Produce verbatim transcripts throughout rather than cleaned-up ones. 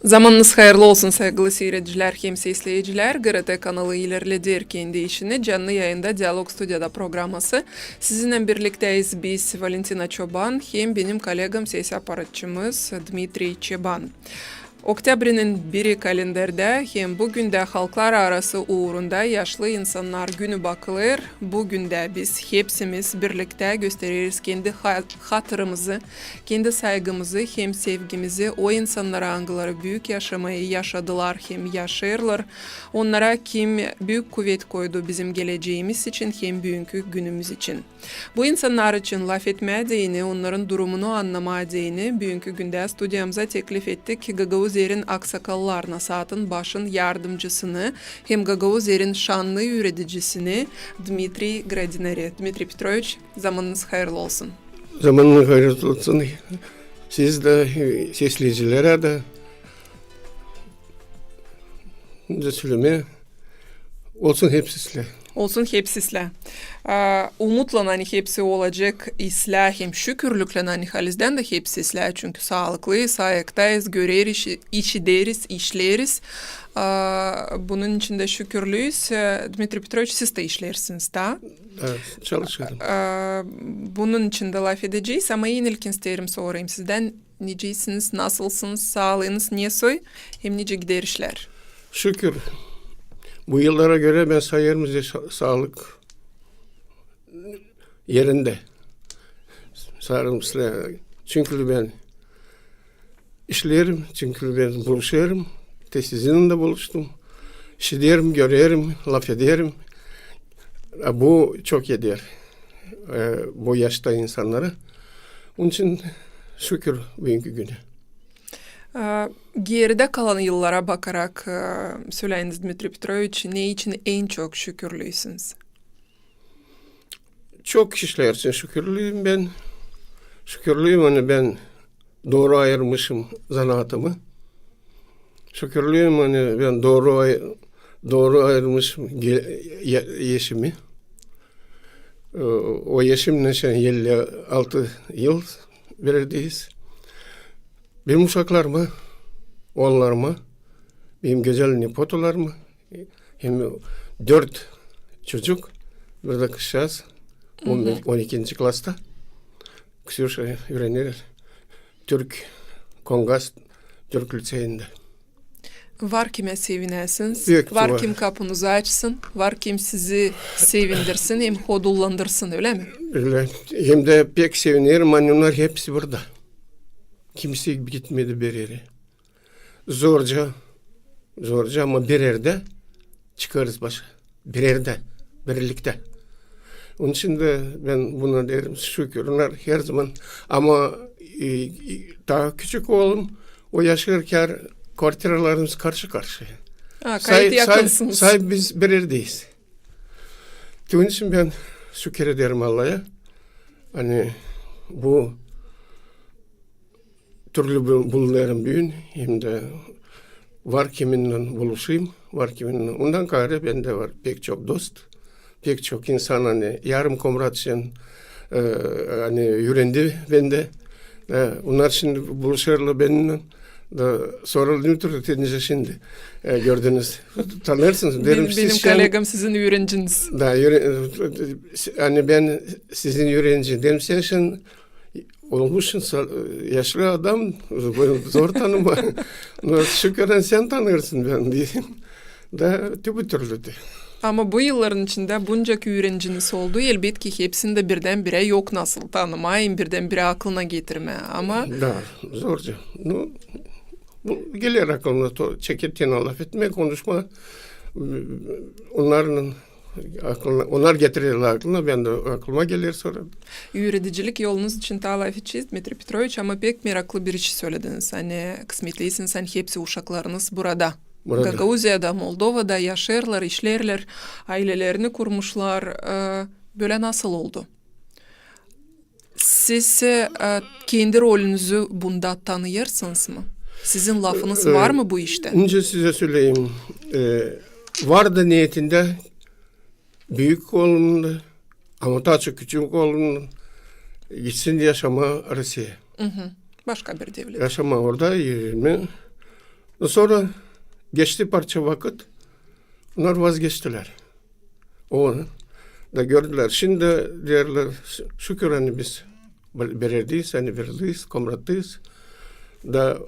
Zamanınız hayırlı olsun, saygılı siiredicilär hem sesleyicilär. GRT kanalı ilerleder kendi işini. Canlı yayında Dialog studiyada programası. Sizinnän birliktäyiz biz, Valentina Çoban hem benim kollegam, ses aparatçımız Dmitriy Çeban. Oktäbrinin biri kalenderdä hem büün dä halklararası uurunda Yaşlı insannar günü bakılêr. Büün dä biz hepsimiz birliktä göstereriz kendi ha-, hatırımızı, kendi saygımızı hem sevgimizi o insannara, angıları büük yaşamayı yaşadılar hem yaşêêrlar. Onnara, kim büük kuvet koydu bizim gelecämiz için hem büünkü günümüz için. Bu insannar için lafetmää deyni, onnarın durumunu annamaa deyni, büünkü gündä studiyamıza teklif ettik Gagauzerin aksakallarına saatın başın yardımcısını hem Gagauzerin şannı üüredicisini Dmitriy Gradineri. Dmitriy Petroviç, zamanınız hayırlı olsun. Zamanınız hayırlı olsun. Siz dä, e, sesleyicilerä dä, da sölemää, olsun hepsi islää. Olsun hepsi islää. Aa, umutlan, ani hepsi olacek islää hem şükürlüklän, ani halizdän dä hepsi islää, çünkü saalıklıyız, ayaktayız, göreriz, işideriz, işleeriz. Aa, bunun için dä şükürlüyüz. Ee, Dmitriy Petroviç, siz dä işleersiniz, da? Evet, çalışêrım. Aa, bunun için dä lafedecez, ama en ilkin isteerim sorayım sizdän, nicäsiniz, nasılsınız, saalıınız nesoy hem nicä gider işlär? Şükür. Bu yıllara görä bän sayêrım, sa-, saalık erindä. Sayêrım islää, çünkü bän işleerim, çünkü bän buluşêrım, te sizinnän dä buluştum. İşiderim, görerim, lafederim. A bu çok eder, e, bu yaşta insannara. Onun için şükür büünkü günä. Aa, geridä kalan yıllara bakarak, e, söläyiniz, Dmitriy Petroviç, ne için en çok şükürlüysünüz? Çok işlär için şükürlüyüm bän. Şükürlüyüm, ani bän dooru ayırmışım zanaatımı. Şükürlüyüm, ani bän dooru ay-, dooru ayırmışım ge-, e-, eşimi. E, o eşimnän şindi elli altı yıl bir erdeyiz. Benim uşaklarıma, oollarıma, benim gözäl nepotularıma, hem dört çocuk, bir dä kızçaaz, on, on ikinci klasta. Ksüşa üürener Türk Kongaz Türk liţeyindä. Var kimä sevinäsiniz, var kim kapunuzu açsın, var kim sizi sevindirsin hem hodullandırsın, ölä mi? Ölä. Hem dä pek sevinerim, ani onnar hepsi burada. Kimsey gitmedi bir erä. Zorca, zorca, ama bir erdä çıkêrız başa. Bir erdä, birliktä. Onun için dä bän buna deerim şükür. Onnar herzaman, ama, e, e, taa küçük oolum, o yaşêêr kär-, kvartiralarımız karşı-karşıya. A, gayet yakınsınız. Sahip biz bir erdeyiz. Te onun için bän şükür ederim Allaya. Ani bu türlü bu-, bulunêrım büün, hem dä var kiminnän buluşêrım, var kiminnän. Ondan gayrı bendä var pek çok dost, pek çok insan, ani yarım komratçıın, e, ani üürendi bendä. E, onnar şindi buluşêrlar benimnän. Da sorêrlar, Dmitriy, te nicä şindi, e, gördünüz, tanıyêrsınız. Deerim, benim, benim kollegam sizin üürenciniz. Da, üüre-, ani bän sizin üürenci. Deerim, sän şindi olmuşsun sa-, yaşlı adam, zor tanımaa. No, şükür, sän tanıyêrsın beni, deerim. Da, te bu türlü dä. Ama bu yılların içindä buncak üürenciniz oldu, elbetki, hepsini dä birdän-birä yok nasıl tanımaa hem birdän-birä aklına getirmää. Ama... Da, zorca. No, bu geler aklına, to, çeketenä lafetmää, konuşmaa. Onnarlan aklına, onnar getirerlär aklına, bän dä aklıma geler sora. Üüredicilik yolunuz için taa lafedecez, Dmitriy Petroviç, ama pek meraklı bir iş sölediniz. Ani kısmetliysiniz, ani hepsi uşaklarınız burada. Burada. Gagauziyada, Moldovada yaşêêrlar, işleerlär, aylelerini kurmuşlar. E, bölä nasıl oldu? Siz, e, kendi rolünüzü bunda tanıyêrsınız mı? Sizin lafınız var mı bu iştä? Nicä sizä söleyim, e, vardı neetindä büük oolumnan, ama taa çok küçük oolumnan gitsin yaşamaa Rusiyaya. Başka bir devletä. Yaşamaa orada, üürenmää. Sora geçti parça vakıt, bunnar vazgeçtilär. O da gördülär. Şindi deerlär, şükür, ani biz bir erdeyiz, ani birliyiz, komrattayız. Da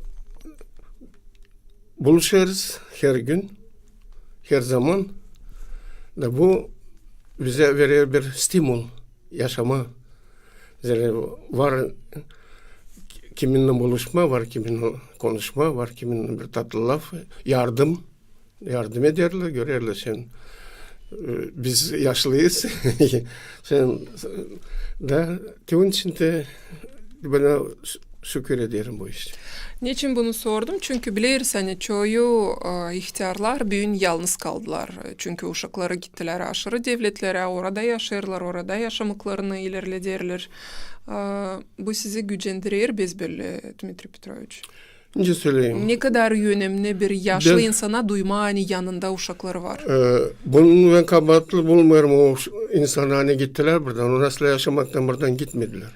buluşêrız hergün, herzaman. Da bu bizä verer bir stimul yaşamaa. Zerä var kiminnän buluşmaa, var kiminnän konuşmaa, var kiminnän bir tatlı laf, yardım. Yardım ederlär, görerlär sän, e, biz yaşlıyız. Sän da, te onun için te bana ş-, şükür ederim bu iş. Neçin bunu sordum? Çünkü bileriz, ani çoyu, e, ihtärlar büün yalnız kaldılar. Çünkü uşakları gittilär aşırı devletlerä, orada yaşêêrlar, orada yaşamaklarını ilerlederlär. E, bu sizi gücendirer, bezi bölä, Dmitriy Petroviç? Nicä söleyim? Ne kadar önemli bir yaşlı insana duymaa, ani yanında uşakları var. E, bunu bän kabaatlı bulmêêrım, o ş-, insannar, ani gittilär buradan, o nasıl yaşamaktan buradan gitmedilär.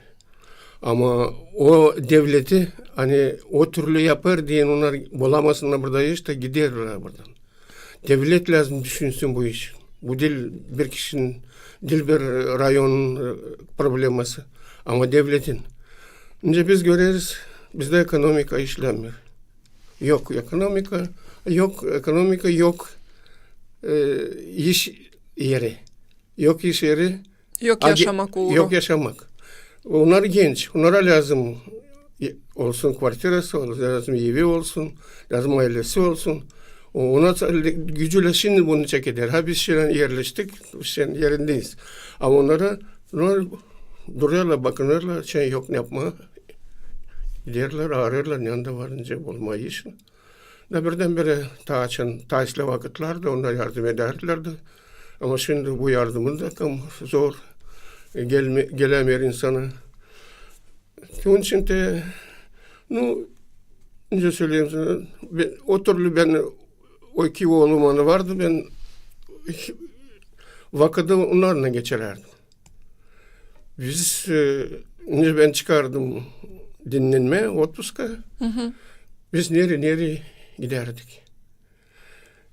Ama o devleti, ani o türlü yapêr deyni, onnar bulamasınnar burada iş, da giderlär buradan. Devlet lääzım düşünsün bu iş. Bu diil bir kişinin, diil bir rayonun, e, probleması, ama devletin. Nicä biz göreriz, bizdä ekonomika işlämeer. Yok ekonomika, yok ekonomika, yok, e, iş eri. Yok iş eri, yok yaşamak uuru. Yok yaşamak. Onnar genç, onnara lääzım, e, olsun kvartirası, lääzım evi olsun, lääzım aylesi olsun. O, ona gücülä şindi bunu çekeder. Ha, biz şindi erleştik, şindi erindeyiz. Ama onnara, onnar durêrlar, bakınêrlar, şey yok ne yapmaa. Giderlär, aarêêrlar, neredä var, nicä bulmaa iş. Da birdän-birä taa açan, taa islää vakıtlarda onnar yardım edärdilär dä. Ama şindi bu yardımın da kam zor, e, gelme-, gelämeer insana. Onun için te, nu, nicä söleyim sana, be-, o türlü bän, o iki oolum ani vardı, bän vakıdı onnarlan geçirärdim. Biz, e, ne bän çıkardım dinnenmää, otpuska. Biz nereyi, nereyi gidärdik.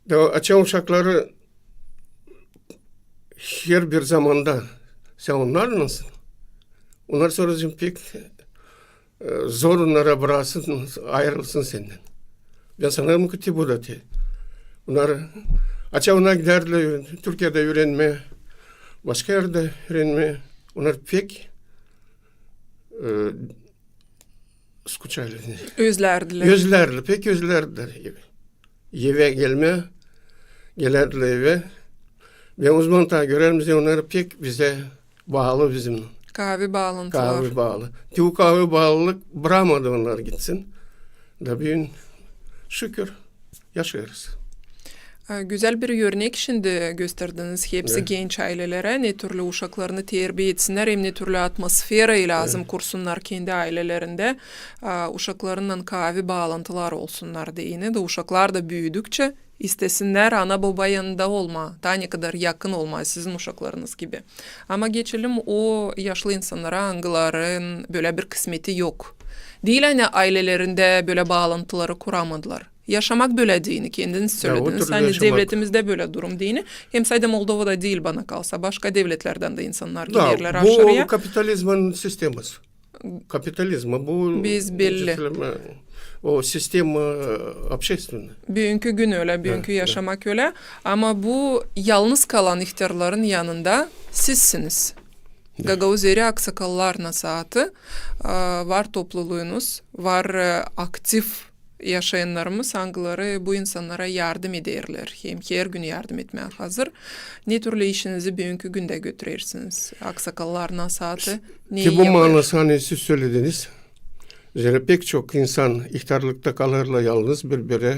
Da açan uşakları herbir zamanda sän onnarlansın, onnar sora pek, e, zor onnara bıraksın, ayırılsın sendän. Bän sanêrım ki, te bu da te. Bunnar, açan onnar gidärdilär Türkiyedä üürenmää, başka erdä üürenmää, onnar pek, e, скучали. Özlärdilär. Özlärdilär, pek özlärdilär evi. Evä gelmää, gelärdilär evä. Bän o zaman taa görärdin, onnar pek bizä baalı bizim. Kaavi baalantılar. Kaavi baalı. Te o kaavi baalılık brakmadı onnarı gitsin. Da büün, şükür, yaşêêrız. E, gözäl bir örnek şindi gösterdiniz hepsi genç aylelerä, ne türlü uşaklarını terbiya etsinnär, hem ne türlü atmosfera lääzım kursunnar kendi aylelerindä, e, uşaklarınnan kaavi baalantılar olsunnar deyni. Da uşaklar da büüdükçä istesinnär ana-boba yanında olmaa, taa ne kadar yakın olmaa sizin uşaklarınız gibi. Ama geçelim o yaşlı insannara, angıların bölä bir kısmeti yok. Diil ani aylelerindä bölä baalantıları kuramadılar. Yaşamak bölä deyni, kendiniz sölediniz. Ani devletimizdä bölä durum deyni. Hem sade Moldovada diil, bana kalsa, başka devletlerdän dä insannar giderlär aşırıya. Bu kapitalizmin sisteması. Kapitalizma bu, biz belli. O sistema, e, общественная. Büünkü gün ölä, büünkü yaşamak ölä. Ama bu yalnız kalan ihtärların yanında sizsiniz. Gagauz Eri aksakallar nasaatı, e, var topluluunuz, var, e, aktiv yaşayannarımız, angıları bu insannara yardım ederlär, hem her gün yardım etmää hazır. Ne türlü işinizi büünkü gündä götürersiniz? Aksakallar nasaatı neyi yapêr? Te bu maanası, ani siz sölediniz. Zerä pek çok insan ihtärlıkta kalêrlar yalnız, bir-birä,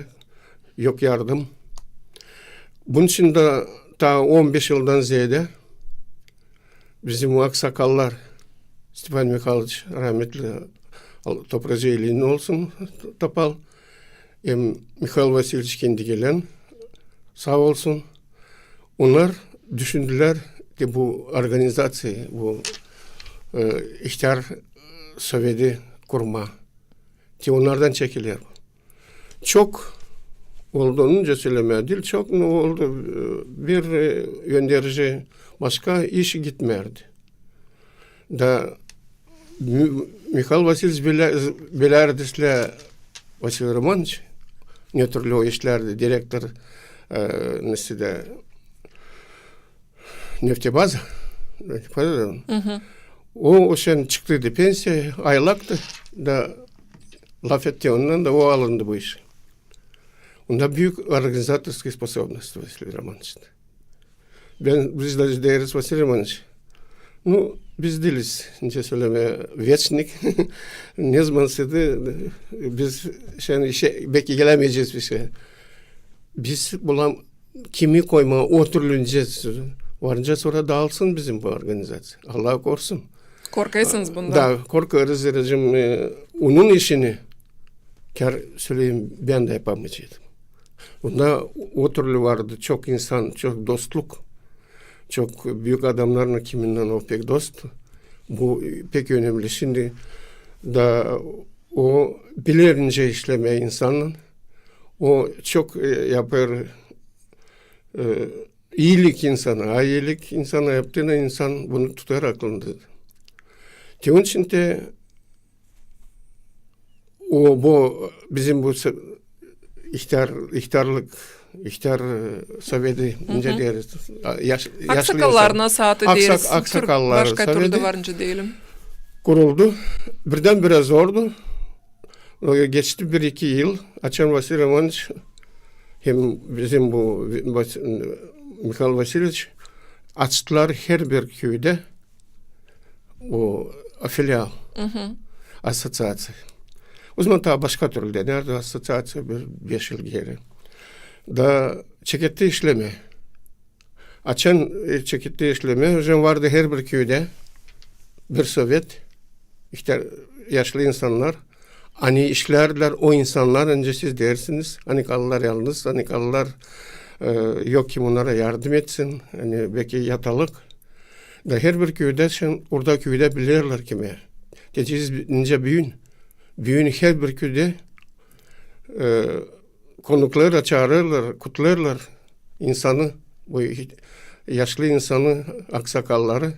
yok yardım. Bunun için dä taa on beş yıldan zeedä bizim aksakallar, Stepan Mihayloviç, rahmetli, Al-, topraağı elin olsun, topal, hem Mihail Vasilyeviç kendi gelän, saa olsun. Onnar düşündülär te bu organizaţiya, bu, e, ihtär sovedi kurmaa. Te onnardan çekiler. Çok oldu, onunca sölemää diil çok, no oldu, e, bir, e, önderici başka işi gitmärdi. Da Mi-, Mihail Vasiliç bilä-, bilärdi islää Vasiliy Romanoviç, ne türlü o işlärdi, direktor, e, neysä dä, neftebaza. Neftebaza. O, o şindi çıktıydı pensiya, aylaktı, da lafetti ondan da, o alındı bu işä. Onda büük organizatorskaya sposobnost Vasiliy Romanoviçta. Bän, biz dä deeriz, Vasiliy Romanoviç, nu, biz diiliz, nicä sölemää, veçnik. Ne zaman sedi, biz şindi işä beki gelämeyecez bir şey. Biz bulam kimi koymaa, o türlü nicä, varınca sora daalsın bizim bu organizaţiya. Allah korusun. Korkarsınız bundan? Da, korkarız, zerä, e, onun işini, kär söleyim, bän dä yapamayaceydım. Bunda o türlü vardı çok insan, çok dostluk, çok büük adamnarlan, kiminnän o pek dost. Bu pek önemli. Şindi da o biler nicä işlemää insannan. O çok, e, yapêr, e, iilik insana, a iilik insana yaptıına insan bunu tutêr aklında. Te onun için te o, bu, bizim bu se-, ihtär-, ihtärlik, ihtär, e, sovedi, nicä deeriz, a, yaş-, yaşlı insan. Aksakallarına saatı deeriz. Aksak-, aksakallar başka türlü sovedi. Var nicä deyelim. Kuruldu. Birdän-birä zordu. O, geçti bir-iki yıl. Açan Vasiliy Romanoviç hem bizim bu Vas-, Mihail Vasiliç açtılar herbir küüdä o, o filial, asosiaţiya. O zaman taa başka türlü denärdi asosiaţiya bir beş yıl geeri. Da çeketti işlemää. Açan, e, çeketti işlemää, o zaman vardı herbir küüdä bir sovet, ihtär, yaşlı insannar, ani işlärdilär o insannar, nicä siz deersiniz, ani kaldılar yalnız, ani kaldılar, e, yok kim onnara yardım etsin, ani beki yatalık. Da herbir küüdä şindi, orada küüdä bilerlär kimi. Deyecez, nicä büün, büün herbir küüdä, e, konukları çaarêrlar, kutlêêrlar insanı, bu yaşlı insanı, aksakalları.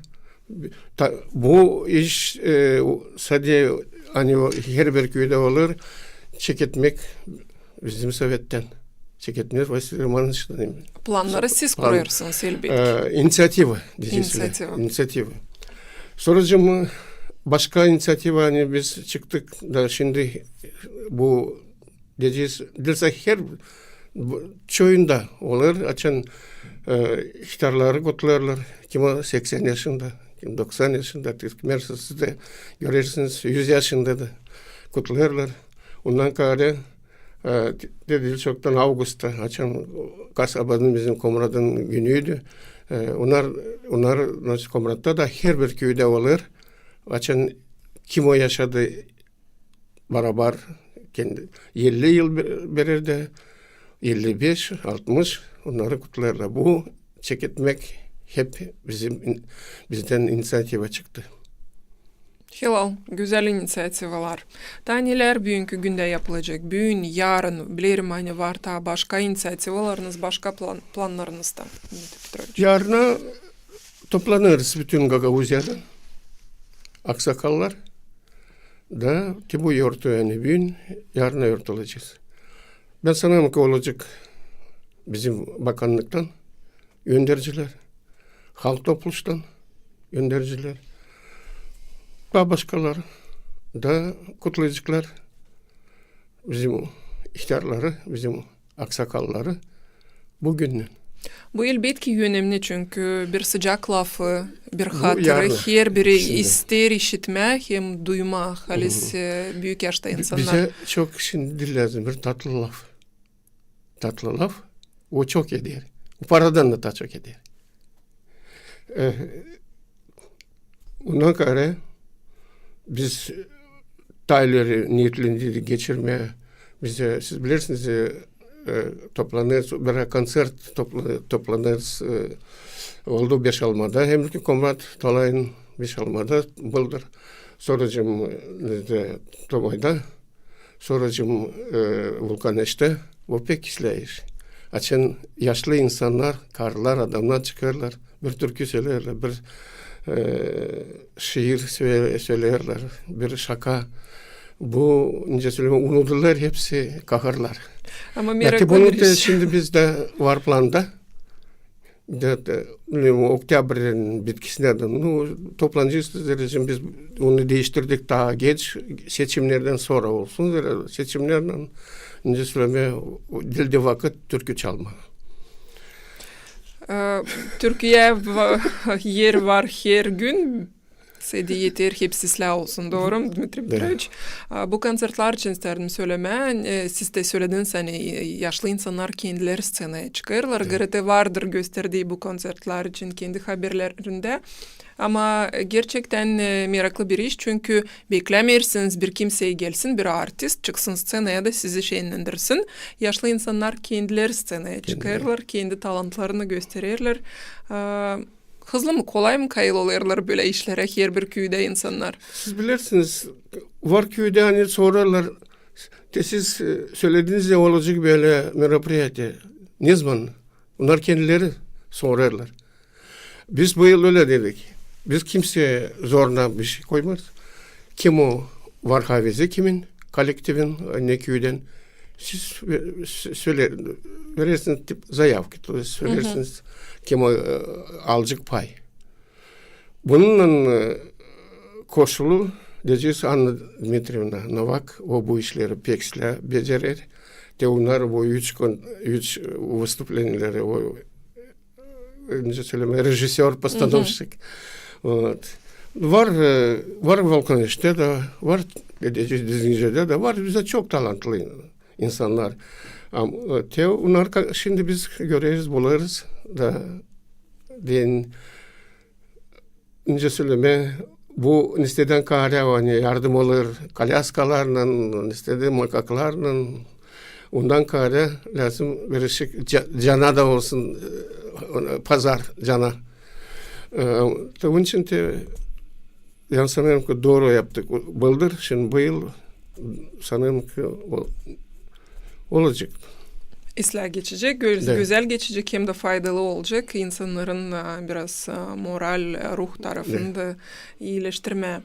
Ta-, bu iş, e, sade, ani o herbir küüdä olur, çeketmäk bizim sovettän. Çeketmäk Vasiliy Romanoviçtan. Plannarı siz kurêrsınız, elbetki. E, iniţiativa, deyecez. İniţiativa. İniţiativa. Sora başka iniţiativa, ani biz çıktık da şindi bu deyecez, diil sade her, bu, çoyunda olur, açan, e, ihtärleri kutlêêrlar, kim o seksän yaşında, kim doksan yaşında, artık kimär siz dä görersiniz, üz yaşında da kutlêêrlar. Ondan kaarä, e, te-, te diil çoktan avgustta, açan kasabanın bizim komradın günüydü. E, onnar, onnar, значит, komratta da herbir küüdä olur, açan kim o yaşadı, barabar kendi elli yıl be-, berer dä, elli beş, altmış, onnarı kutlêêrlar. Bu çeketmäk hep bizim in-, bizdän iniţiativa çıktı. Hilal, gözäl iniţiativalar. Taa nelär büünkü gündä yapılacek? Büün, yarın, bilerim, ani var taa başka iniţiativalarınız, başka plan-, plannarınız da, Dmitriy Petroviç. Yarına toplanêrız bütün Gagauziyadan aksakallar. Da, te bu yortu, ani büün, yarına yortulacez. Bän sanêrım ki olacek bizim bakannıktan öndercilär, Halk Topluştan öndercilär, taa başkaları da kutlayaceklar bizim ihtärları, bizim aksakalları bu günnän. Bu, elbetki, önemli, çünkü bir sıcak lafı, bir hatırı, herbiri isteer işitmää hem duymaa, halis büük yaşta insannar. Bi-, bizä çok şindi lääzım bir tatlı laf. Tatlı laf, o çok eder. O paradan da taa çok eder. E, ondan kaarä biz taa ileri neetlendik geçirmää. Biz, e, siz bilersiniz, e, e, toplanêrız, bir koncert topla-, toplanêrız, e, oldu Beşalmada. Hem ki Komrat Talayın Beşalmada buldur. Soracım, e, Tomayda. Soracım, e, Vulkaneştä. Bu pek islää iş. Açan yaşlı insannar, karılar, adamnar çıkêrlar, bir türkü söleerlär, bir, e, şiir sö-, söleerlär, bir şaka. Bu, nicä sölemää, unudêrlar hepsi kahırlar. Ama meraklı bir iş. Şindi bizdä var planda. Da, da, ne, oktäbrün bitkisinä dä, nu, toplanacez, zerä biz onu diiştirdik taa geç, seçimnerdän sora olsun, zerä seçimnerdän, nicä sölemää, diil dä vakıt türkü çalmaa. E, türküyä va-, er var hergün, sade eter hepsi islää olsun, dooru mu, Dmitriy Petroviç? A, bu konţertlär için isteerim sölemää, e, siz dä sölediniz, ani, e, yaşlı insannar kendileri sţenaya çıkêrlar. GRT vardır gösterdii bu konţertlär için kendi haberlerindä. Ama, e, gerçektän, e, meraklı bir iş, çünkü beklämeersiniz, bir kimsey gelsin, bir artist çıksın sţenaya da sizi şenlendirsin. Yaşlı insannar kendileri sţenaya çıkêrlar, kendi talantlarını göstererlär. A, hızlı mı, kolay mı kayıl olêrlar bölä işlerä herbir küüdä insannar? Siz bilersiniz, var küüdä, ani sorêrlar, te siz, e, sölediniz, ne olacek bölä meropriyatiye. Ne zaman? Onnar kendileri sorêrlar. Biz bu yıl ölä dedik. Biz kimseyä zoruna bir şey koymêrız. Kim o var havezi kimin, kolektivin, ne küüdän. Siz ve-, sö-, söle-, verersiniz tip zayavki, то есть sölersiniz, kim o, e, alacek pay. Bununnan, e, koşulu deyecez Anna Dmitrievna Novak, o bu işleri pek islää becerer. Te onnar bu üç kon-, üç vıstupleniyeleri, o, e, nicä sölemää, režisör, postanovşik. Вот. Var, e, var Vulkaneştä dä, var, deyecez, Dizginjedä dä var, bizdä çok talantlı insannar. Am-, e, te onnar ka-, şindi biz göreriz, bulêrız da, deyni, nicä sölemää, bu nestädän kaarä, ani yardım olêr kolyaskalarlan, nestädä makaklarlan, ondan kaarä lääzım biricik ca-, cana da olsun, e, pazar cana. E, te onun için te, bän sanêrım ki, dooru yaptık. Bıldır, şindi bu yıl sanêrım ki, o-, olacek. İslää geçecek, gö-, gözäl geçecek, hem dä faydalı olacek insannarın, a, biraz, a, moral, a, ruh tarafını da iileştirmää.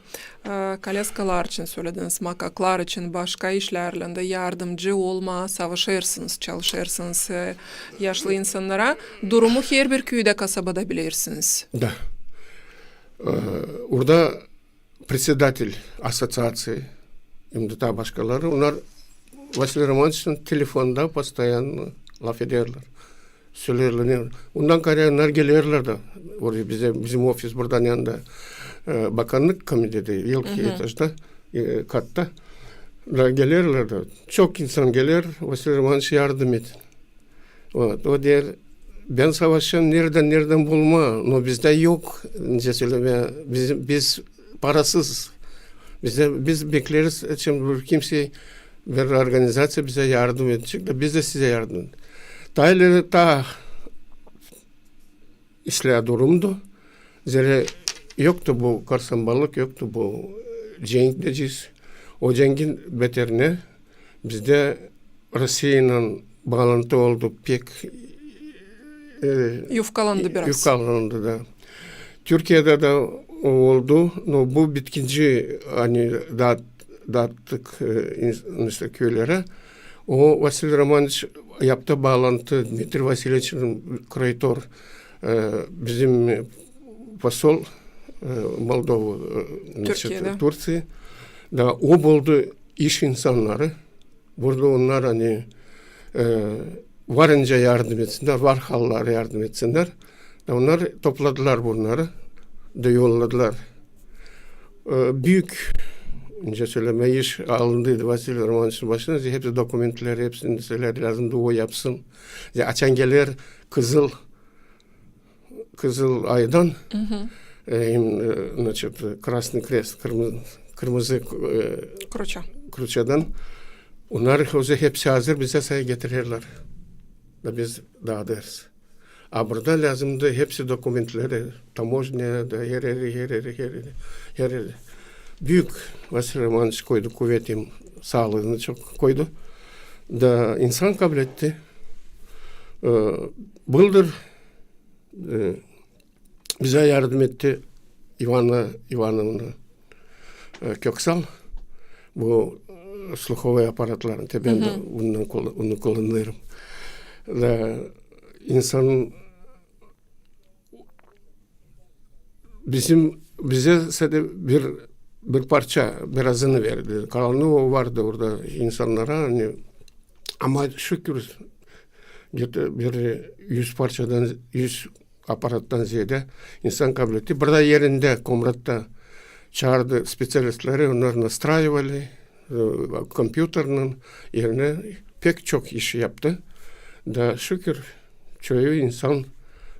A, kolyaskalar için sölediniz, makaklar için, başka işlärlän dä yardımcı olmaa savaşêrsınız, çalışêrsınız, e, yaşlı insannara. Durumu herbir küüdä, kasabada bilersiniz. Da. E, orada председатель ассоциации, hem dä taa başkaları, onnar Vasiliy Romanoviçlan telefonda постоянно lafederlär. Söleerlär, ne, ondan kaarä onnar gelerlär dä. Orada bizä, bizim ofis burada yanında, e, bakannık komiteti, ilk etažda, e, katta. Da gelerlär dä. Çok insan geler, Vasiliy Romanoviç, yardım et. Вот, o deer, bän savaşêrım neredän, neredän bulmaa, no bizdä yok, nicä sölemää, biz, biz parasız. Bizdä, biz bekleriz, açan bir kimsey, bir organizaţiya bizä yardım edecek, da biz dä sizä yardım edecez. Taa ileri taa islää durumdu. Zerä yoktu bu korsanbalık, yoktu bu, e, cenk deyecez. O cenkin beterinä bizdä Rusiyalan baalantı oldu pek, e, yufkalandı biraz. Yufkalandı da. Türkiyedä dä oldu, no bu bitkinci, ani daat-, daattık, e, ins-, işte küülerä. O Vasiliy Romanoviç yaptı baalantı, Dmitriy Vasiliç Kroitor, e, bizim, e, посол, e, Moldova, e, значит, Türkiyedä. Turţiya. Da o buldu iş insannarı. Burada onnar, ani, e, varınca yardım etsinnär, var halları yardım etsinnär. Da onnar topladılar bunnarı, da yolladılar. E, büük, nicä sölemää, iş alındıydı Vasiliy Romanoviçin başına. Hepsi dokumentleri, hepsini sölädi, lääzımdı o yapsın. Ya, açan geler Kızıl Kızıl Aydan, e, hem, e, значит, Красный Крест, kırmızı, kırmızı, e, Kruça. Kruçadan. Onnar özü hepsi hazır, bizä sade getirerlär. Da biz daadêrız. A burada lääzımdı hepsi dokumentleri, tamožnaya da, her eri, her eri, her eri, her eri. Büük Vasiliy Romanoviç koydu kuvet hem saalıını çok koydu. Da insan kabletti. E, bıldır, e, bizä yardım etti İvana İvanovna, e, Köksal. Bu, e, sluhovıy aparatların, te bän dä bundan kul-, bunu kullanêrım. Da insan bizim, bizä sade bir, bir parça, birazını verdi. Kalanı o vardı orada insannara, ani, ama şükür, где-то bir üz parçadan, üz aparattan zeedä insan kabletti. Burada erindä, komnatta çaardı speţialistleri, onnar nastroyivali, e, kompyuternan erinä pek çok iş yaptı. Da şükür, çoyu insan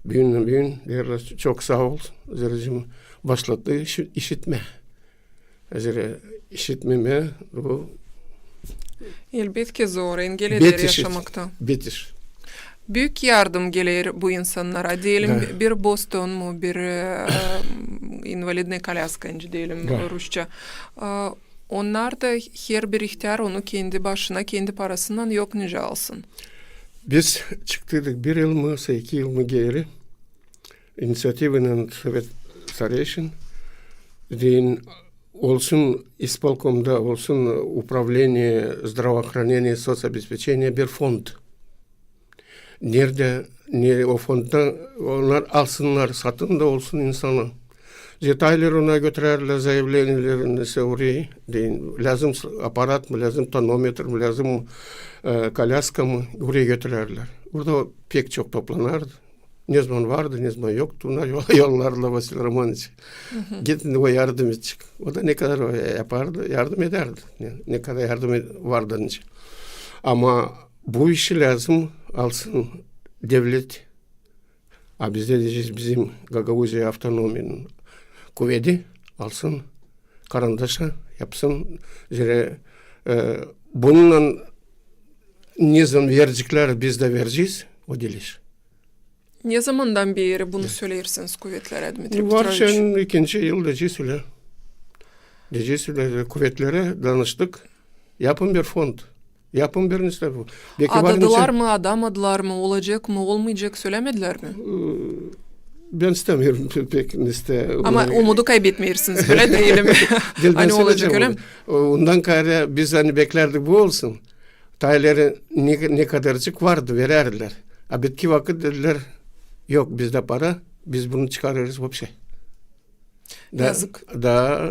büün, büün deerlär, çok saa ol, zerä başladı işi-, işitmää. Zerä işitmemää bu elbetki zor, engel eder yaşamakta. Bet iş. Büük yardım geler bu insannara. Deyelim, bir Boston mu, bir, e, invalidnaya kolyaska, deyelim, rusça. E, onnar da herbir ihtär onu kendi başına, kendi parasından yok nicä alsın. Biz çıktıydık bir yıl mı, sa iki yıl mı geeri. İnisiativaylan Sovet stareyşin, deyin, olsun ispolkomda, olsun управление здравоохранения и соцобеспечения bir fond. Neredä, ne o fonddan onnar alsınnar, satın da olsun insana. Detayları ona götürärlär, заявлениелерин, nesä orayı, deyin, lääzım s-, aparat mı, lääzım tonometr mı, lääzım, e, kolyaska mı, orayı götürärlär. Orada pek çok toplanardı. Ne zaman vardı, ne zaman yoktu. Onnar yol-, yollardılar Vasiliy Romanoviçi. Gidin, o yardım edecek. O da ne kadar o yapardı, yardım ederdi. Ne, ne kadar yardım ed-, vardı nicä. Ama bu işi lääzım alsın devlet. A bizdä deyecez, bizim Gagauziya avtonominin kuvedi alsın karandaşa, yapsın. Zerä, e, bununnan ne zaman vereceklär, biz dä verecez, o diil iş. Ne zamandan beeri bunu söleersiniz kuvetlerä, Dmitriy Petroviç? Var şen ikinci yıl deyecez ölä. Deyecez ölä, kuvetlerä danıştık. Yapın bir fond. Yapın bir nesä bu. Beki var nesä. Adadılar mı, adamadılar mı, olacek mı, olmayacek, sölämedilär mi? Ee, bän istämeerim pe-, pek nesä. Ama umudu kaybetmeersiniz, ölä deyelim. Ani olacek, ölä mi? Ondan kaarä biz ani beklärdik bu olsun. Taa ileri ne, ne kadarcık vardı, verärdilär. A bitki vakıt dedilär, yok bizdä para, biz bunu çıkarêrız вообще. Da, yazık. Da,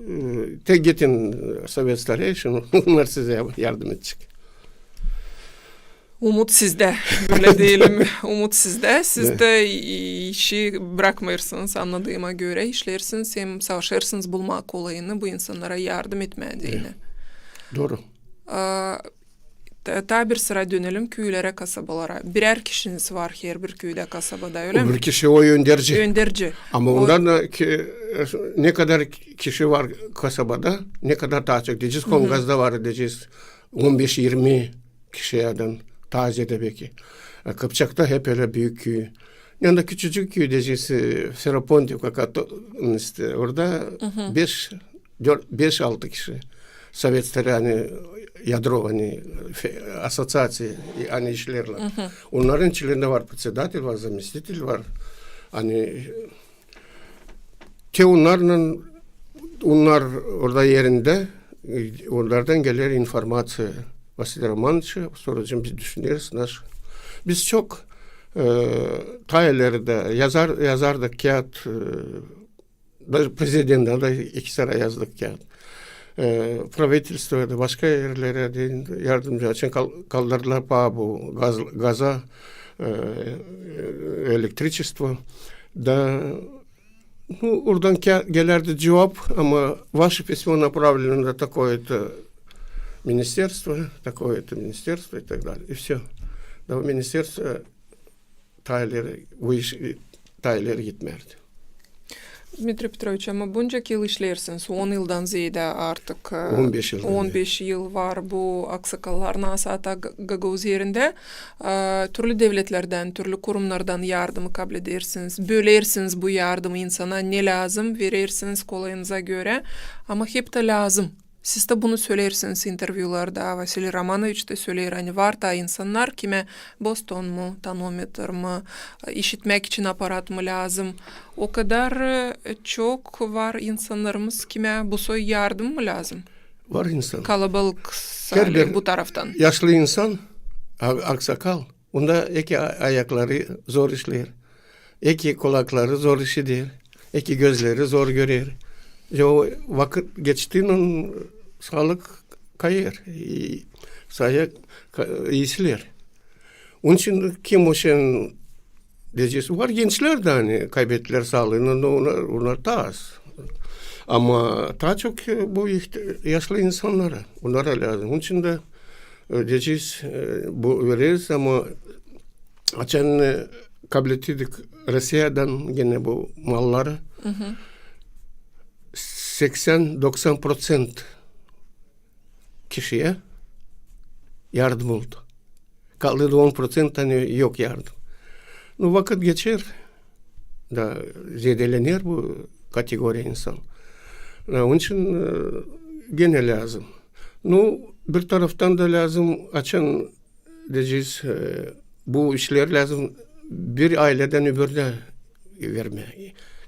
e, te gidin, e, Sovet stareyşin, onnar sizä yardım edecek. Umut sizdä, bölä deyelim. Umut sizdä. Siz dä i-, işi brakmêêrsınız, annadığıma görä, işleersiniz, hem savaşêrsınız bulmaa kolayını bu insannara yardım etmää deyni. Doru. A, ta-, taa bir sıra dönelim küülerä, kasabalara. Birär kişiniz var herbir küüdä, kasabada, ölä mi? O bir kişi o önderci. Önderci. Ama ondan da ki, ne kadar kişi var kasabada, ne kadar taa çok. Deyecez, Hongazda var, deyecez, on beş irmi kişiyädän taa zeedä beki. E, Kıpçakta hep ölä büük küü. Yanında küçücük küü deyecez, e, Ферапонтовка, işte, orada beş, dört, beş-altı kişi. Sovet stareyşin, ani, yadro, ani, fe-, asosiaţiya, ani işlerlär. Onnarın içlerindä var председатель, var заместитель, var. Ani, te onnarlan, onnar orada erindä, e, onnardan geler informaţiya Vasiliy Romanoviçä, sora biz düşüneriz, naş-, biz çok, e, taa ileri dä yazar, yazardık kiyat, e, da prezidentä da iki sıra yazdık kiyat. E, правительствоя da, başka erlerä dä yardımcı açan kal-, kaldırdılar pa bu gaz, gaza, e, elektriçestvo. Da, nu, oradan ke-, gelärdi cuvap, ama ваше письмо направлено на такое-то министерство, такое-то министерство и так далее. И всё. Da o ministerstvo taa ileri, bu iş, e, taa ileri gitmärdi. Dmitriy Petroviç, ama buncak yıl işleersiniz, on yıldan zeedä artık, e, on beş yıl var bu aksakallar, nasıl ata Ga-, Gagauz erindä, e, türlü devletlerdän, türlü kurumnardan yardımı kabledersiniz, bölersiniz bu yardımı insana, ne lääzım, verersiniz kolayınıza görä, ama hep dä lääzım. Siz dä bunu söleersiniz intervyularda, Vasiliy Romanoviç tä söleer, ani var taa insannar, kimä Boston mu, tonometr mı, işitmäk için aparat mı lääzım. O kadar, e, çok var insannarımız, kimä bu soy yardım mı lääzım? Var insan. Kalabalık salä bu taraftan. Yaşlı insan, a-, aksakal, onda eki a-, ayakları zor işleer. Eki kulakları zor işider. Eki gözleri zor görer. Ya o vakıt geçtiynän saalık kayêr. İ-, saaya ka-, iisiler. Onun için kim o şen deyecez, var gençlär dä, ani kaybettilär saalını, no onnar, onnar taa az. Ama taa çok, e, bu iht-, yaşlı insannara, onnara lääzım. Onun için dä, e, deyecez, e, bu vereriz, ama açan, e, kablettirdik Rusiyadan genä bu malları, seksän doksan proţent kişiyä yardım oldu. Kaldı da on proţent, ani yok yardım. Nu, vakıt geçer, da zedelener bu kategoriya insan. Da onun için, e, genä lääzım. Nu, bir taraftan da lääzım, açan deyecez, e, bu işleri lääzım bir ayledän öbürünä vermää,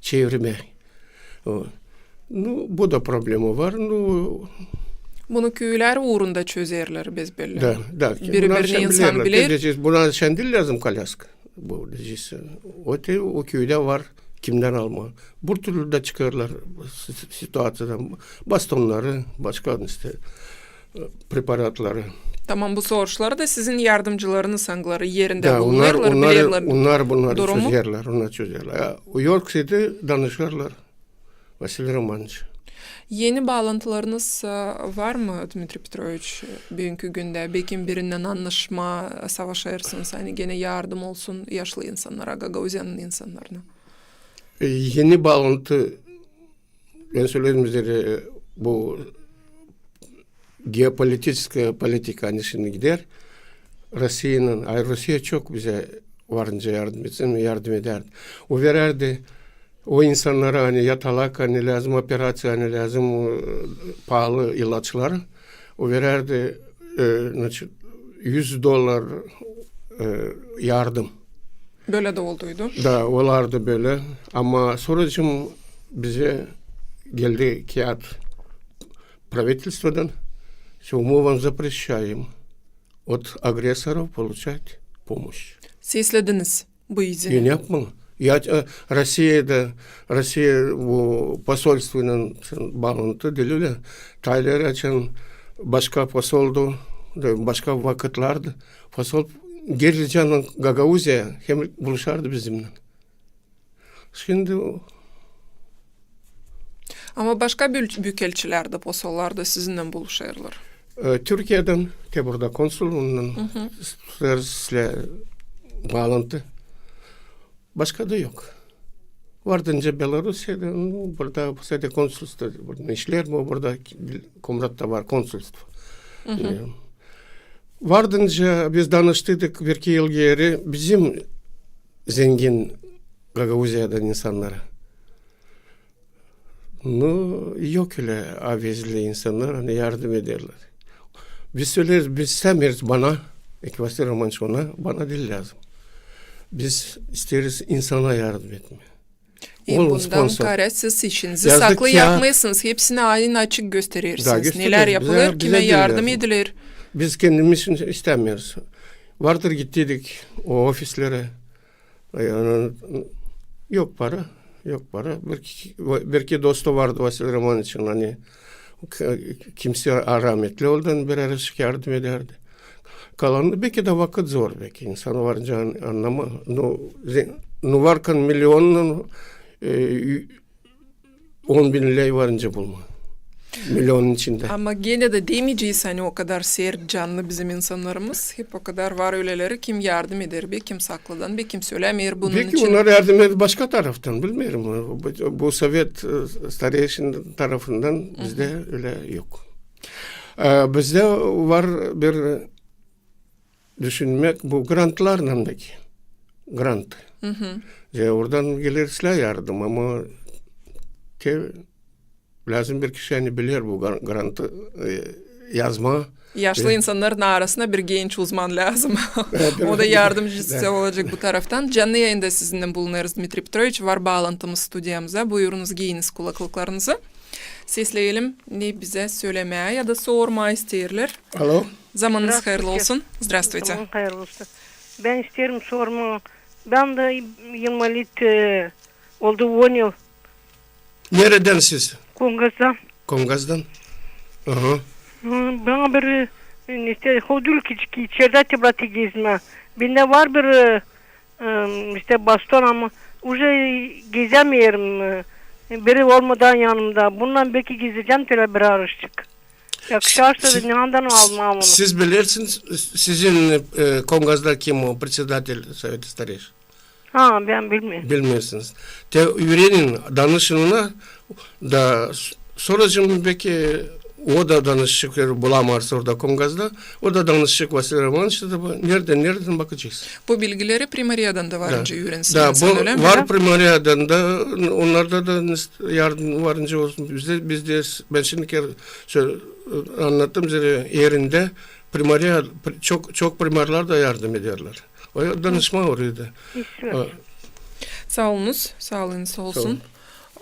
çevirmää. O. Nu, bu da problema var. Nu, bunu küülär uurunda çözerlär, besbelli. Da, da. Biri birini insan biler. Deyecez, buna şindi lääzım kolyaska. Bu deyecez. O te, o küüdä var kimdän almaa. Bir türlü dä çıkêrlar si-, situaţiyadan. Bastonnarı, başka işte, e, preparatları. Tamam, bu soruşları da sizin yardımcılarınız, angıları erindä bulunêrlar, bilerlär durumu. Onnar, onnar çözerlär, onnar çözerlär. Ya, yoksaydı danışêrlar Vasiliy Romanoviç. Eni baalantılarınız, e, var mı, Dmitriy Petroviç, büünkü gündä? Bekim birinnän annaşmaa savaşêrsınız, ani genä yardım olsun yaşlı insannara, Gagauziyanın insannarına? E, eni baalantı, bän söledim üzerä, e, bu geopolitiçeskaya politika, ani şindi gider Rusiyanın, a Rusiya çok bizä varınca yardım etsin, yardım edärdi. O verärdi o insannara, ani yatalak, ani lääzım operaţiya, ani lääzım, e, paalı ilaçlar, o verärdi, e, значит, üz dolar, e, yardım. Bölä dä olduydu. Da, olardı bölä. Ama sora bizä geldi kiyat правительстводан, что мы вам запрещаем от агрессоров получать помощь. Seslediniz bu izini. Ne yapmalı? Ya, e, Rusiyada, Rusiya bu posolstvoylan baalantı diil ölä. Taa ileri açan başka posoldu, da başka vakıtlardı. Posol gelerdi Gagauziya, hem buluşardı bizimnän. Şindi o. Ama başka bül-, bükelçilär dä, posollar da sizinnän buluşêrlar. E, Türkiyedän, te burada konsul, ondan tutarız baalantı. Başka da yok. Vardı nicä Belorusiyada, nu, burada, bu sade konsulstvo, burada işleer, bu burada Komratta var konsulstvo. Bilmeerim. Vardı nicä biz danıştıydık bir-iki yıl geeri bizim zengin Gagauziyadan insannara. Nu, yok ölä avezli insannar, ani yardım ederlär. Biz söleeriz, biz istämeeriz bana, Vasiliy Romanoviç, ona, bana diil lääzım. Biz isteeriz insana yardım etmää. E, bundan kaarä siz işinizi saklı yapmêêrsınız, hepsinä aynı açık gösterersiniz. Nelär yapılêr, kimä yardım ediler. Biz kendimiz için istämeeriz. Vardır gittiydik o ofislerä. E, yok para, yok para. Bir-iki, bir-iki dostu vardı Vasiliy Romanoviçin, ani k-, kimsey, a, rahmetli oldu, ani bir araşık yardım edärdi. Kalanı, beki dä vakıt zor, beki insan varınca an-, annama. Nu, ze-, nu varkan milionnan, e, ü-, on bin ley varınca bulma. Milionun içindä. Ama genä dä demeyecez, ani o kadar sert canlı bizim insannarımız. Hep o kadar var öleleri, kim yardım eder, be kim saklıdan, be kim sölämeer bunun için. Beki onnar yardım eder başka taraftan, bilmeerim. Bu, bu sovet, e, stareyşin tarafından bizdä ölä yok. E, bizdä var bir düşünmää bu grantlarlan da ki. Grant. Ve oradan geler islää yardım, ama te Lääzım bir kişi, ani biler bu gar-, grantı, e, yazmaa. Yaşlı insannarın arasına bir genç uzman lääzım. O da yardımcısı olacek bu taraftan. Canlı yayında sizinnän bulunêrız, Dmitriy Petroviç. Var baalantımız studiyamıza. Buyurunuz, giyiniz kulaklıklarınızı. Sesleyelim, ne bizä sölemää ya da sormaa isteerlär. Alo. Zamanınız hayırlı olsun. Здравствуйте. Zaman hayırlı olsun. Bän isteerim sormaa. Bän dä invalid, e, oldu on yıl. Neredän siz? Kongazdan. Kongazdan. Aha. Hı, bana bir, e, işte, hodul kiçik, içerdä te bratı gezmää. Bendä var bir, e, e, işte, baston, ama uje gezämeerim, e, biri olmadan yanımda. Bununnan beki gezecäm telä bir araşık. Yakışarsa da neredän almaa onu? Siz bilersiniz, sizin, e, Kongazda kim o, председатель Совета старейшин? Ha, bän bilmeerim. Bilmeersiniz. Te üürenin, danışın ona da s-, soracam, beki o da danışacek, bulamarsa orada Kongazda, o da danışacek Vasiliy Romanoviçä da bu, neredän, neredän bakacez. Bu bilgileri primariyadan da varınca üürensin insan, ölä mi? Var primariyadan da, onnarda da yardım varınca olsun. Bizdä, bizdä, bän şindi kerä sö-, annattım, zerä erindä primariya, pri-, çok, çok primarlar da yardım ederlär. O danışmaa orada. Saa olunuz, saalıınız olsun. Saa olun.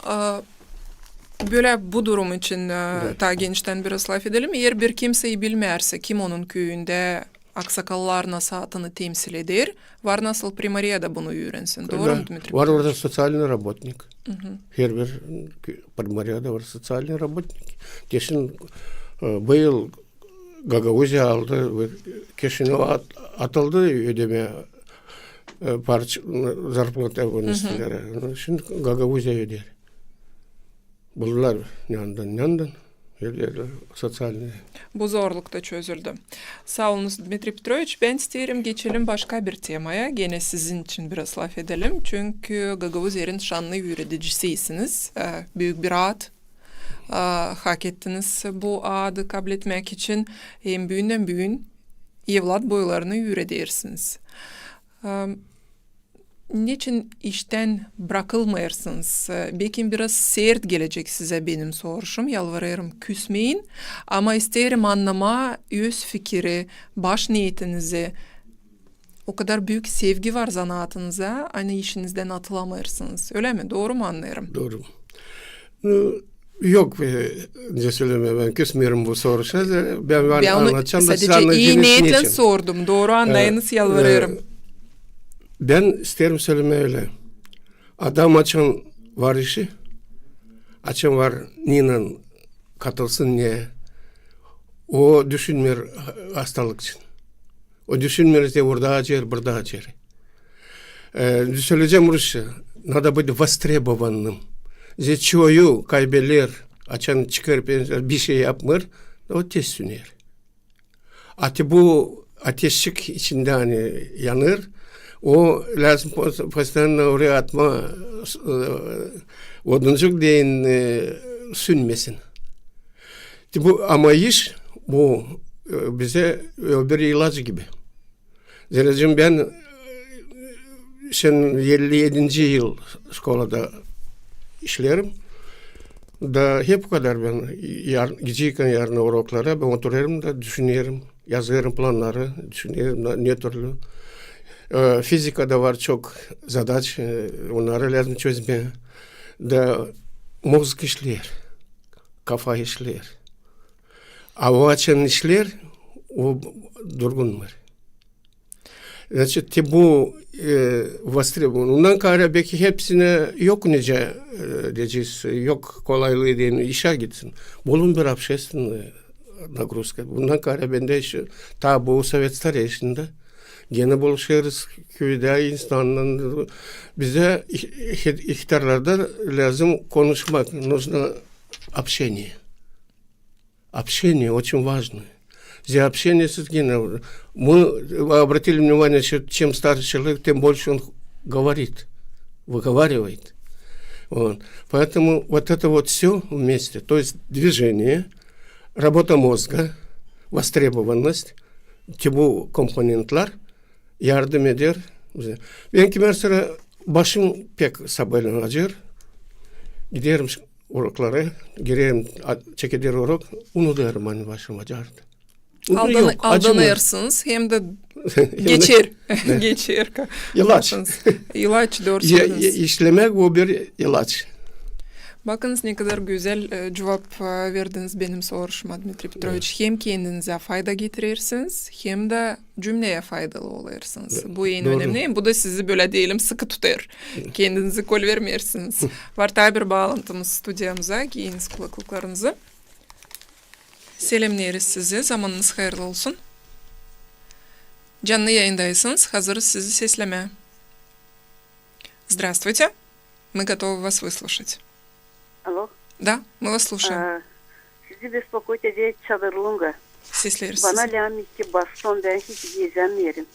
A, bölä bu durum için, a, taa geniştän biraz lafedelim. Eer bir kimsey bilmärsä, kim onun küüyündä aksakallar nasıl adını temsil eder, var nasıl primariyada bunu üürensin. Dooru mu, Dmitriy Petroviç? Var orada социальный работник. Herbir kü-, primariyada var социальный работник. Geçän, e, bu yıl Gagauziya aldı ve Kişinöv at-, atıldı ödemää, e, parça, zarplata bunun isteerlär. Şindi Gagauziya ödeer. Buldular neredän, neredän. Ödeerlär социальный. Bu zorluk da çözüldü. Saa olunuz, Dmitriy Petroviç. Bän isteerim geçelim başka bir temaya. Genä sizin için biraz lafedelim. Çünkü Gagauziyanın şannı üürediciysiniz. E, büük bir ad. A, hak ettiniz bu adı kabletmäk için. Hem büündän-büün evlat boylarını üüredersiniz. A, neçin iştän brakılmêêrsınız? Beki biraz sert gelecek sizä benim soruşum, yalvarêrım, küsmeyin. Ama isteerim annamaa öz fikiri, baş neetinizi. O kadar büük sevgi var zanaatınıza, ani işinizdän atılamêêrsınız. Ölä mi? Dooru mu annêêrım? Dooru. E, yok, e, ne sölemää, bän küsmeerim bu soruşa. Bän annadacam da, sadä ii neetlän sordum. Dooru annayınız, yalvarêrım. E, bän isteerim sölemää ölä. Adam açan var işi, açan var neylän katılsın, ne, o düşünmeer hastalık için. O düşünmeer, te orada acıyêr, burada acıyêr. E, sölecäm rusça, надо быть востребованным. Zerä çoyu kaybeler, açan çıkêr pensiya, bişey yapmêêr, o tez süner. A te bu ateşçik içindä, ani yanêr, o lääzım pos-, постоянно oraya atmaa, e, oduncuk deyni, e, sünmesin. Te bu, ama iş bu, e, bizä, e, bir ilac gibi. Zerä bän, e, şindi elli edinci yıl şkolada işleerim. Da hep o kadar bän yar-, gidecäyim yarın uroklara, bän oturêrım da düşünerim, yazêrım plannarı, düşünerim da ne türlü. E, fizikada var çok zadaç, e, onnarı lääzım çözmää. Da mozg işleer, kafa işleer. A o açan işleer, o durgunmêêr. Значит, te bu, e, востребован. Ondan kaarä beki hepsinä yok nicä, e, deyecez, yok kolaylıı deyni işä gitsin. Bulun bir общественный nagрузка. Bundan kaarä bendä işä, taa bu Совет старейшинindä. Genä buluşêrız küüdä insannan. Bizä ih-, ih-, ihtärlarda lääzım konuşmak. Нужно общение. Общение очень важно. За общение с другими. Мы обратили внимание, что чем старше человек, тем больше он говорит, выговаривает. Вот. Поэтому вот это вот всё вместе, то есть движение, работа мозга, востребованность, te bu komponentler yardım eder. Benki mesela başım pek sabaalän acır. Giderim uroklara, girerim, a-, çekeder urok, unudêrım, ani başım acêrdı. Aldanêrsınız, hem dä geçer. Geçer. İlaç. İlaç, dooru sölediniz. İşlemäk bu bir ilaç. Bakınız, ne kadar gözäl, e, cuvap, e, verdiniz benim soruşuma, Dmitriy Petroviç. Hem kendinizä fayda getirersiniz, hem dä cümneyä faydalı olêrsınız. Bu en önemli. Bu da sizi, bölä deyelim, sıkı tutêr. Kendinizi kolvermeersiniz. Var taa bir baalantımız studiyamıza. Giyiniz kulaklıklarınızı. Selämneeriz sizi. Zamanınız hayırlı olsun. Canlı yayındaysınız. Hazırız sizi seslemää. Здравствуйте. Мы готовы вас выслушать. Алло. Да, мы вас слушаем. Sizi беспокоит edä Чадырлунга. Sesleriz sizi. Bana lääzım iki baston, bän hiç gezämeerim.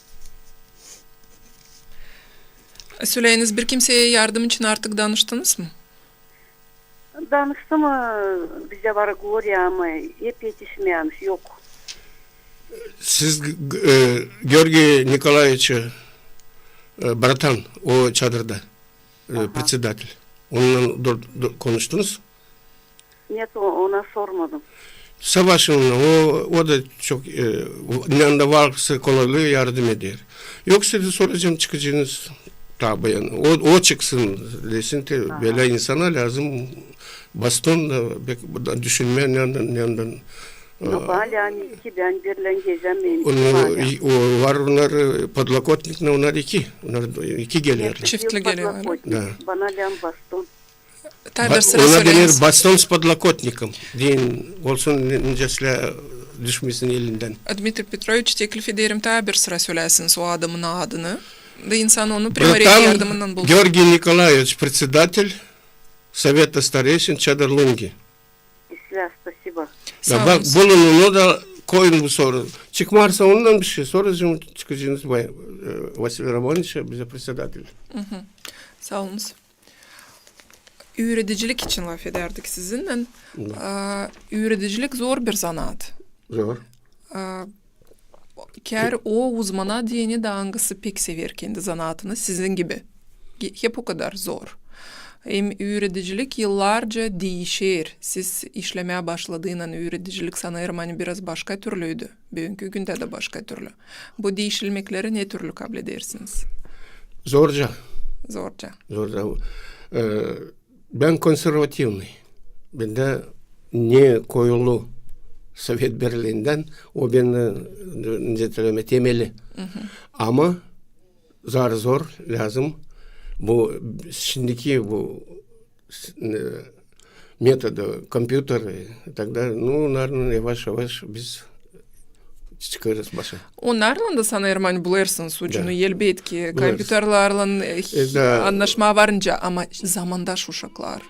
Söleyiniz, bir kimseyä yardım için artık danıştınız mı? Danıştım, e, bizdä var Gloriya, ama hep etişmeeriz, yok. Siz G-, G-, e, Georgiy Nikolaeviç, e, bratan, o Çadırda, e, председатель. Onunnan dur-, dur-, konuştunuz? Нет, o-, ona sormadım. Savaşın, o, o da çok, e, yanında varsa kolaylıı yardım eder. Yoksa da soracam, çıkacınız tabi, yani. O, o çıksın, desin ki, bölä insana lääzım baston da, bek-, bu da düşünmää, ne yandan, ne yandan. No, bana lääzım iki, bän birlän gezämeerim. O var onnar, e, подлокотник, но onnar iki. Onnar iki geler. Çiftli geler. Da. Bana lääzım baston. Taa bir sıra söläyiniz. Ona dener baston с подлокотником. Deyni olsun, ne-, nicä düşmesin elindän. Dmitriy Petroviç, teklif ederim, taa bir sıra söläsiniz o adamın adını. Da insan onu primariyet yardımından bulsun. Брат Георгий Николаевич, председатель Совета старейшин Чадырлунги. Sağ olun. Bak, bulun onu da koyun bu soru. Çıkmarsa ondan bir şey, soracam, çıkacınız Vasiliy Romanoviçä, bizdä председатель. Sağ olunuz. Üüredicilik için lafedärdik sizinnän. Üüredicilik zor bir zanaat. Zor. Kär o uzmana deyni dä, angısı pek sever kendi zanaatını, sizin gibi. Hep o kadar zor. Hem üüredicilik yıllarca diişer. Siz işlemää başladıınnan üüredicilik, sanêrım, ani biraz başka türlüydü. Büünkü gündä dä başka türlü. Bu diişilmekleri ne türlü kabledersiniz? Zorca. Zorca. Zorca. E, bän konservativnıy. Bendä ne koyulu sovet berlendän, o bendä, e, temeli. Ama zar-zor lääzım bu, şindiki bu, e, metodu, kompyuter i tak dalej. Nu, onnar yavaş-yavaş biz çıkêrız başa. Onnarlan da, sanêrım, ani bulêrsınız ucunu, elbetki, kompyuterlarlan, e, annaşmaa varınca, ama zamandaş uşaklar.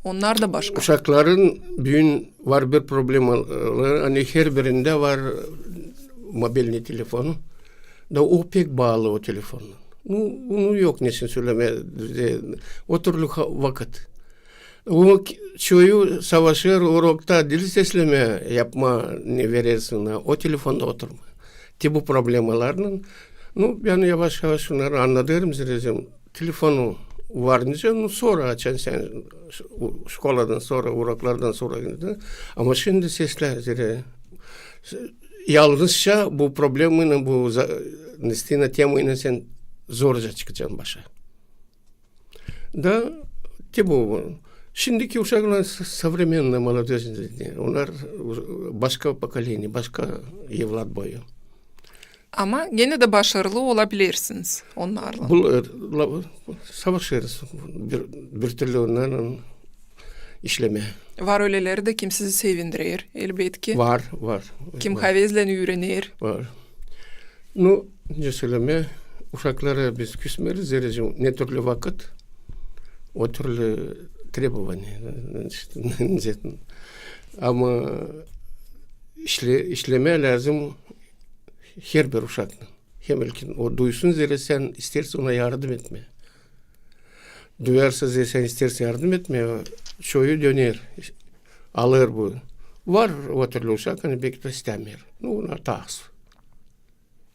Onnar da başka. Uşakların büün var bir problemaları, ani herbirindä var mobilnıy telefonu. Da o pek baalı o telefondan. Nu, unu yok neçin sölemää, o türlü vakıt. O çoyu savaşêr urokta diil seslemää yapmaa, ne verersin ona, o telefonda oturmaa. Te bu problemalarlan, nu, bän yavaş-yavaş onnarı annadêrım, zerä telefonu var nicä, nu, sora, açan sän şkoladan sora, uroklardan sora. Ama şindi seslää, zerä yalnızca bu problemaylan, bu za-, nıstina temaylan sän zorca çıkacan başa. Da, te bu, şindiki uşaklar современный молодёжь, onnar başka pokoleniye, başka evlat boyu. Ama genä dä başarılı olabilersiniz onnarlan. Savaşêrız bir, bir türlü onnarlan işlemää. Var öleleri dä, kim sizi sevindirer, elbetki. Var, var. Kim havezlän üürener. Var. Nu, ne sölemää, uşaklara biz küsmeeriz, zerä ne türlü vakıt, o türlü требования. Ama işle-, işlemää lääzım herbir uşaklan. Hem ilkin o duysun, zerä sän isteersin ona yardım etmää. Duyarsa, zerä sän isteersin yardım etmää, çoyu döner, alêr bu. Var o türlü uşak, ani beki dä istämeer. Nu, onnar taa az.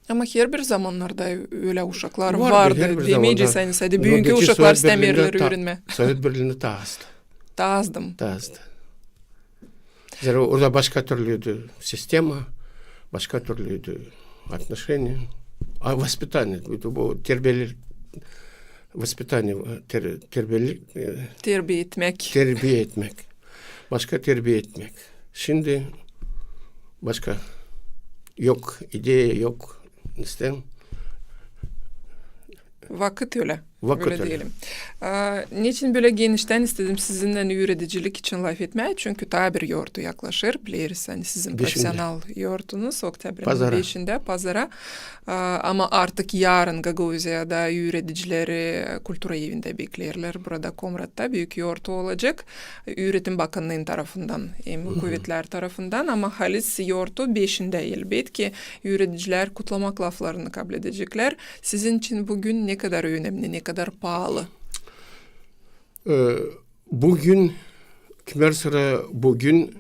Ama herbir zamannarda ölä uşaklar vardı. Demeycez, ani sade büünkü uşaklar istämeerlär üürenmää. Sovet Birliindä taa azdı. taa azdı. Taa azdı. Zerä orada başka türlüydü sistema, başka türlüydü отношение. А воспитание, bu, bu terbiyelik, воспитание, ter-, terbiyelik, e, terbiye etmek. Terbiye etmek. Başka terbiye etmek. Şindi başka. Yok ideya, yok, ne isteerim. Vakıt ölä. Vakıt ölä. Ölä deyelim. A, neçin bölä geniştän istedim sizinnän üüredicilik için lafetmää? Çünkü taa bir yortu yaklaşêr, bileriz, ani sizin profesional yortunuz oktyabrinin beşindä, pazara. A, ama artık yarın Gagauziyada üüredicileri kultura evindä bekleerlär. Burada Komratta büük yortu olacek. Üüretim bakannıın tarafından, hem kuvetlär tarafından, ama halis yortu beşindä, elbetki, üüredicilär kutlamak laflarını kabledeceklär. Sizin için bu gün ne kadar önemli, ne kadar paalı? E, bu gün, kimär sıra bu gün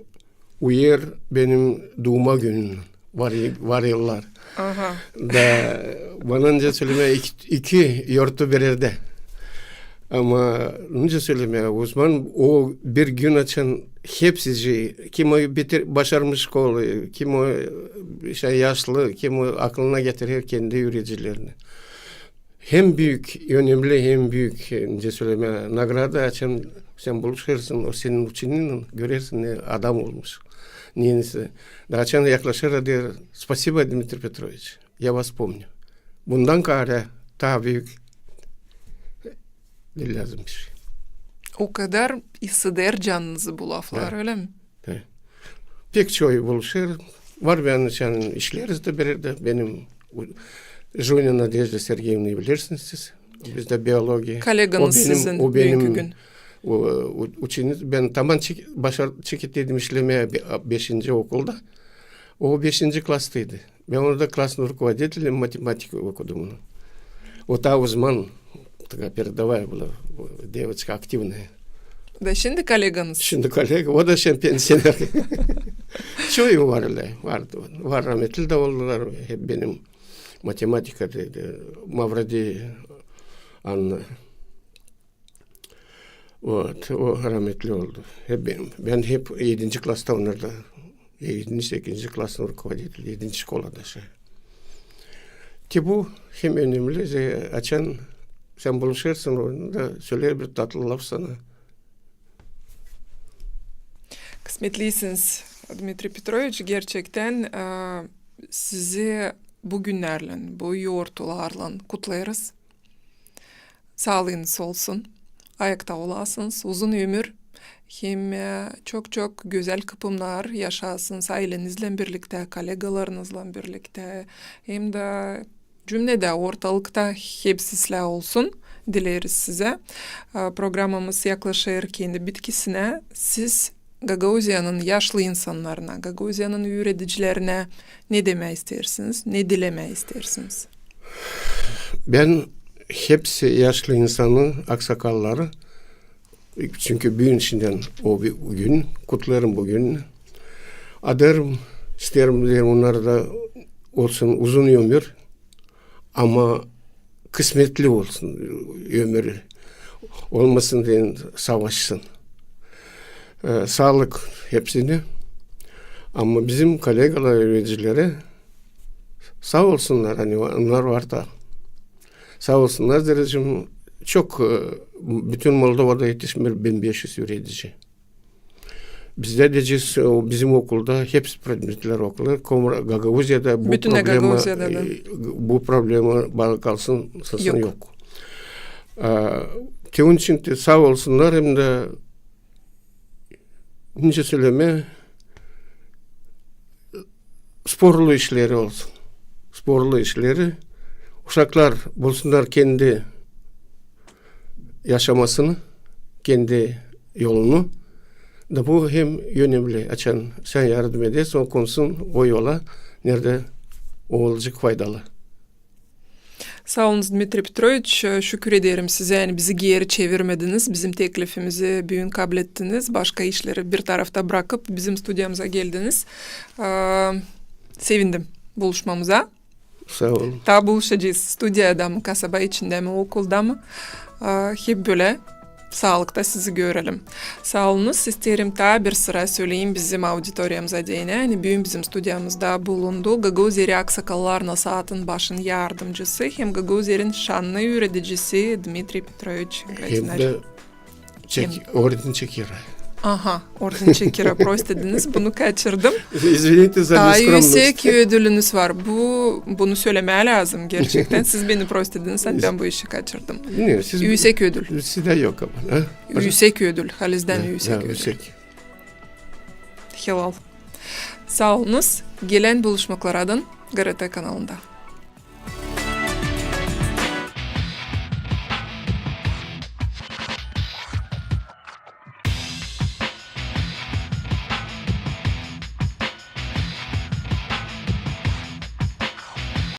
uyêr benim duuma günüm var, var yıllar. Aha. Da bana nicä sölemää, iki, iki yortu bir erdä. Ama nicä sölemää, o zaman o bir gün açan hepsi, kim o bitir-, başarmış şkolayı, kim o, e, şey, yaşlı, kim o aklına getirer kendi üüredicilerini. Hem büük, önemli, hem büük, e, nicä sölemää, nagrada, açan sän buluşêrsın o senin uçenninnän, görersin, ne adam olmuş. Neysä. Da açan yaklaşêr, deer: «Спасибо, Дмитрий Петрович, я вас помню». Bundan kaarä taa büük diil lääzım bir şey. O kadar iseder canınızı bu laflar, ölä mi? Pek çoyu buluşêr. Var benim, yani, işleriz dä bir erdä. Benim u-, Жунина Надежда Сергеевна, bilersiniz siz. Bizdä biologiya. Koleganız sizin büünkü gün. O benim, o benim u-, u-, uçenni, bän taman çek-, başar-, çeketeydim işlemää be-, beşinci okulda. O beşinci klastaydı. Bän orada классный руководитель, matematika okudum onu. O taa o zaman, такая передовая была, девочка активная. Da şindi koleganız? Şindi kolega, o da şindi pensioner. Çoyu var ölä, vardı. Var, rahmetli dä oldular. Hep benim matematika dedi, Mavrodi Anna. Вот, o rahmetli oldu. Hep bän, bän hep edinci klasta onnarda, edinci, sekizinci классный руководитель, edinci şkolada şey. Te bu hem önemli, ze-, açan sän buluşêrsın, o da söleer bir tatlı laf sana. Kısmetliysiniz, Dmitriy Petroviç, gerçektän, e, sizi bu günnärlän, bu yortularlan kutlêêrız. Saalıınız olsun, ayakta olasınız, uzun ömür, hem, e, çok-çok gözäl kıpımnar yaşasınız ayleniznän birliktä, kolegalarınızlan birliktä, hem dä cümledä ortalıkta hepsi islää olsun, dileeriz sizä. E, programamız yaklaşêr kendi bitkisinä. Siz Gagauziyanın yaşlı insannarına, Gagauziyanın üüredicilerinä ne demää isteersiniz, ne dilemää isteersiniz? Bän hepsi yaşlı insanı, aksakalları, çünkü büün şindän o bü-, gün, kutlêêrım bu gün. Adêêrım, isteerim, deerim, onnarda olsun uzun ömür, ama kısmetli olsun ömürü. Olmasın deyni savaşsın. E, saalık hepsinä. Ama bizim kolegalar, üürediceleri saa olsunnar, ani onnar var taa. Saa olsunnar, deerim, çok, e, bütün Moldovada etişmeer bin beş üz üüredici. Bizdä deyecez, o bizim okulda hepsi predmetlär okula, Komra-, Gagauziyada bu problema, e, bu problema baalı kalsın, sasın yok. A, te onun için te saa olsunnar, hem dä nicä sölemää, sporlu işleri olsun. Sporlu işleri. Uşaklar bulsunnar kendi yaşamasını, kendi yolunu. Da bu hem önemli. Açan sän yardım edersin, o konsun o yola, neredä o olacek faydalı. Saa olunuz, Dmitriy Petroviç. Şükür ederim sizä, ani bizi geeri çevirmediniz. Bizim teklifimizi büün kablettiniz. Başka işleri bir tarafta brakıp bizim studiyamıza geldiniz. Aa, sevindim buluşmamıza. Saa olun. Taa buluşacez studiyada mı, kasaba içindä mi, okulda mı? Aa, hep bölä. Saalıkta sizi görelim. Saa olunuz, isteerim taa bir sıra söleyim bizim auditoriyamıza deyni. Ani büün bizim studiyamızda bulundu Gagauz Eri aksakallarına saatın başın yardımcısı hem Gagauz Erin şannı üüredicisi Dmitriy Petroviç Gradiner. Hem dä Çek-, hem Orden Çekira. Aha, Orden Çekira, prost dediniz, bunu kaçırdım. Извините за нескромность. Taa üüsek ödülünüz var. Bu, bunu sölemää lääzım gerçektän. Siz beni prost dediniz, ani bän bu işi kaçırdım. Ne, siz... Üüsek ödül. Sizä yok ama, ha? Üüsek ödül, halizdän üüsek ödül. Üüsek. Helal. Saa olunuz. Gelän buluşmaklara dän GRT kanalında.